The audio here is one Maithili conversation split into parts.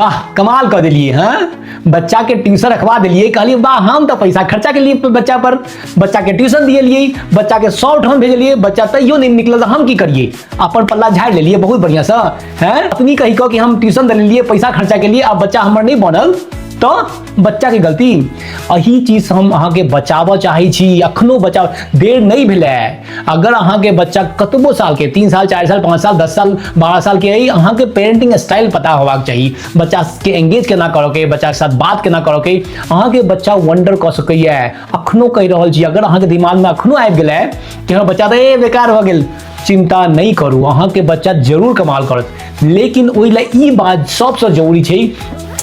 वाह, कमाल कऽ देलियै। हँ, बच्चा के ट्यूशन रखवा देलियै। कहलियै, वाह, हम तऽ पैसा खर्चा केलियै बच्चा पर, बच्चा के ट्यूशन दिएलियै, बच्चा के 100 ठाम भेजलियै, बच्चा तैयो नहि निकलल, तऽ हम की करियै? अपन पल्ला झाड़ि लेलियै बहुत बढ़िआँसँ। हैं, अपनी कहि कऽ कि हम ट्यूशन देलियै, पैसा खर्चा केलियै, आ बच्चा हमर नहि बनल तऽ बच्चा के गलती। एहि चीज हम अहाँके बचाबऽ चाहै छी। अखनो बचाव देर नहि भेलै। अगर अहाँके बच्चा कतबो सालके, 3 साल, 4 साल, 5 साल, 10 साल, 12 साल के अइ, अहाँके पेरेंटिंग स्टाइल पता होबाक चाही। बच्चाके एंगेज केना करऽके, बच्चाके साथ बात केना करऽके, अहाँके बच्चा वंडर कऽ सकैए। अखनो कहि रहल छी, अगर अहाँके दिमागमे अखनो आबि गेलै कि हमर बच्चा तऽ ए बेकार भऽ गेल, चिंता नहि करू, अहाँके बच्चा जरूर कमाल करत। लेकिन ओहि लए ई बात सबसँ जरूरी छै,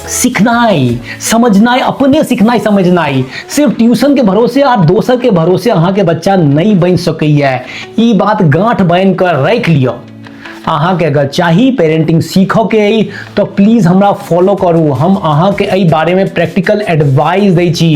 सिखनाइ समझनाइ, अपने सिखनाइ समझनाइ। सिर्फ ट्यूशन के भरोसे आ दोसर के भरोसे अहाँके बच्चा नहि बनि सकैए। ई बात गाँठ बान्हि कऽ राखि लिअ। अहाँके अगर चाही पेरेंटिंग सीखऽके अइ तऽ प्लीज हमरा फॉलो करू। हम अहाँके एहि बारेमे प्रैक्टिकल एडवाइस दै छी।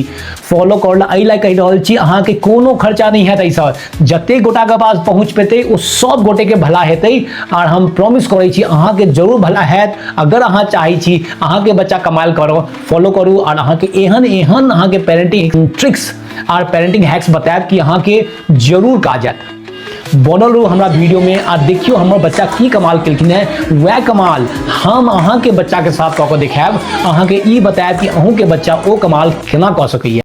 फॉलो करै लए एहि लए कहि रहल छी, अहाँके कोनो खर्चा नहि हैत एहिसँ। जतेक गोटाके पास पहुँच पेतै, ओ सब गोटेके भला हेतै। आर हम प्रॉमिस करै छी, अहाँके जरूर भला हैत। अगर अहाँ चाहै छी अहाँके बच्चा कमाल करो, फॉलो करू। आर अहाँके एहन एहन अहाँके पेरेंटिंग ट्रिक्स आर पेरेंटिंग हैक्स बतायब कि अहाँके जरूर काज आयत। बनल रहू हमरा वीडियोमे आ देखियौ हमर बच्चा की कमाल केलखिन हेँ। वएह कमाल हम अहाँके बच्चाके साथ कऽ कऽ देखायब। अहाँके ई बतायब कि अहूँके बच्चा ओ कमाल केना कऽ सकैए।